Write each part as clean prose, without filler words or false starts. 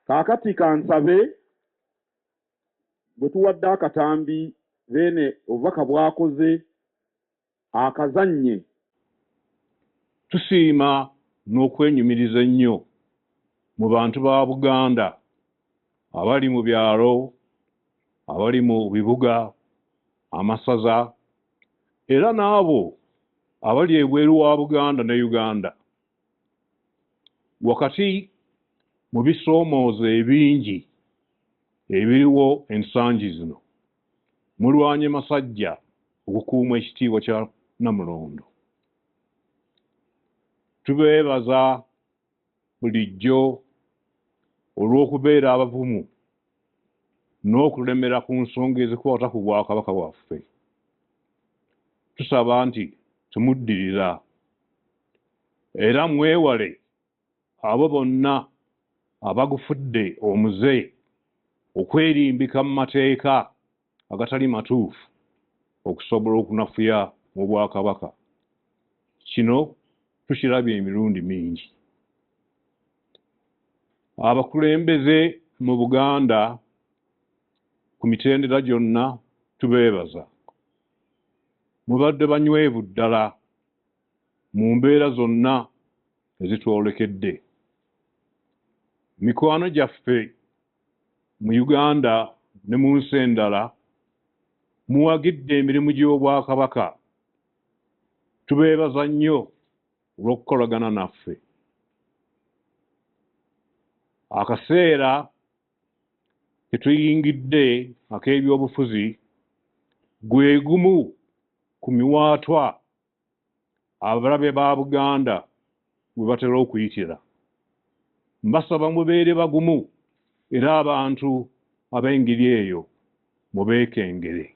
Kaakati kansabe bwe tuwadde akatambi Beene obubaka bw'akoze akazannye. Tusiima n'okwenyumiriza ennyo mu bantu ba Buganda abali mu byalo, abali mu bibuga, amasaza era n'abo abali ebweru wa Buganda ne Uganda. Wakati mu bisoomooza ebingi ebiriwo ensangi zino, mulwanye masajja okukuuma ekitiibwa kya Namulondo. Tubeebaza bulijjo olw'okubeera abavumu n'okulemera ku nsonga ezikwata ku Bwakabaka bwaffe. Tusaba nti temuddirira era mwewale abo bonna abagufudde omuze okwerimbika mu mateeka agatali matuufu okusobola okunafuya mu Bwakabaka. Kino tukirabye emirundi mingi. Abakulembeze mu Buganda ku mitendera gyonna tubeebaza. Mubadde banywevu ddala mu mbeera zonna ezitwolekedde. Mikwano gyaffe mu Uganda ne mu nsi endala muwagidde emirimu gy'Obwakabaka. Tubeebaza nnyo olw'okukolagana naffe. Akaseera ke tuyingidde ak'ebyobufuzi gwe gumu ku miwaatwa abalabe ba Buganda we batera okuyitira. Mbasaba mubeere bagumu era abantu ab'engeri eyo mubeekengere.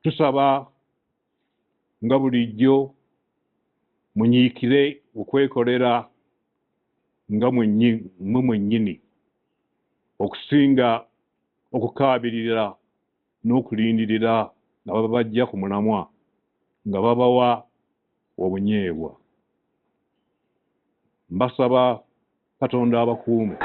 Tusaba nga bulijjo munyiikire okwekolera nga mmwe mwennyini okusinga okukaabirira n'okulindirira nga babajja ku mulamwa nga babawa obunyeebwa. Mbasaba Katonda abakuume.